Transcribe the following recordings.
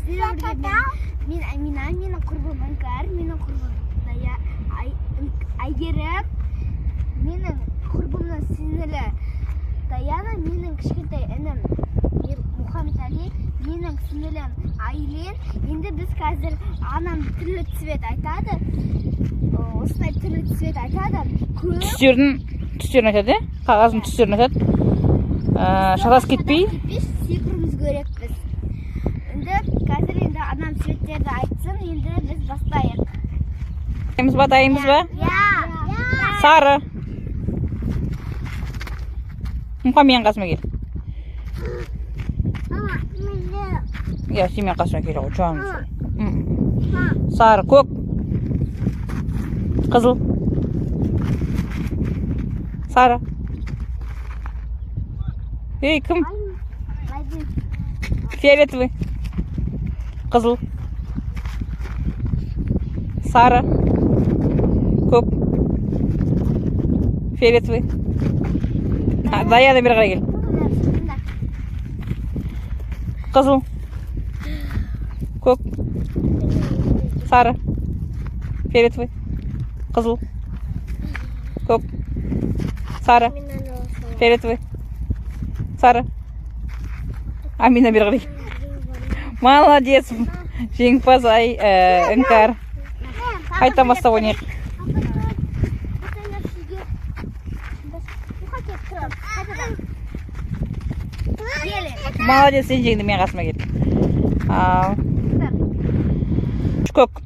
Сіздермен мен Амина, менің құрбым Іңкәр, менің құрбым Әйгерім, менің құрбымның сіңілі Даяна, менің кішкентай інім Мұхаммед Али, менің сіңілім Айлин. Енді біз қазір анам түрлі цвет айтады. Осындай түрлі цвет айтады. Көк, Түстерін айтады, иә? Қағаздың түстерін айтады. Шатасып кетпей. Кетпей секіруіміз керекпіз. Енді қазір енді анам цветтерді айтсын, енді біз бастайық. Дайынбыз ба, дайынбыз ба? Иә. Сары. Мұқа, менің қасыма кел. Мама, мен Иә, сен менің қасыма келе ғой, жаным сол. Сары, көк. Қызыл. Сары. Ей, кім? Фиолетовый. Қызыл. Сары. Көк. Фиолетовый. Даяна, бері қарай кел. Қызыл. Көк. Сары. Фиолетовый. Қызыл. Көк. Сары. Фиолетовый. Сары. Амина, бері қарай. Молодец. Жеңімпаз Іңкәр. Қайтадан бастап ойнайық. Молодец, сен жеңдің, мен қасыма кел. Ал. Көк.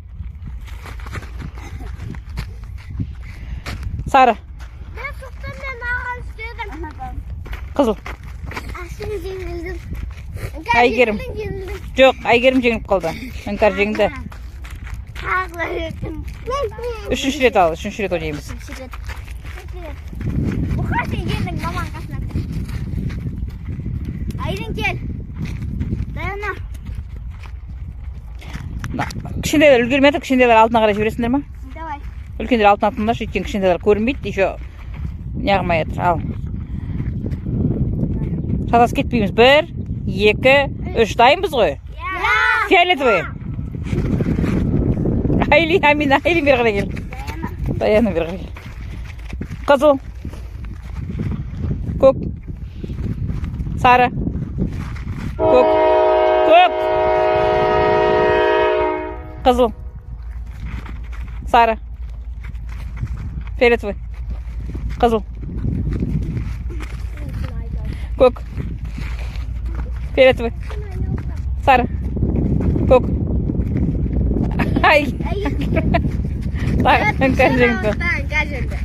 Сары. Қызыл. Әйгерім. Жоқ, Әйгерім жеңіліп қалды. Іңкәр жеңді. Үшінші рет ал, үшінші рет ойнаймыз. Мұқа, сен жеңдің, маманың қасына. Айлин, кел. Даяна. Кішкентайлар үлгермей жатыр, кішкентайлар алдына қарай жібересіңдер ма? Давай. Үлкендер алдына атыңдаршы, өйткені кішкентайлар көрінбейді, еще неғылмай жатыр. Ал. Шатасып кетпейміз. 1, 2, 3. Дайынбыз ғой? Иә. Фиолетовый. Айлин, Амина, Айлин, бері қарай кел. Даяна, бері қарай кел. Қызыл. Көк. Сары. Көк. Көк. Қызыл. Сары. Фиолетовый. Қызыл. Көк. Фиолетовый. Сары. Көк. Ай. Тағы Іңкәр жеңді. Іңкәр жеңді.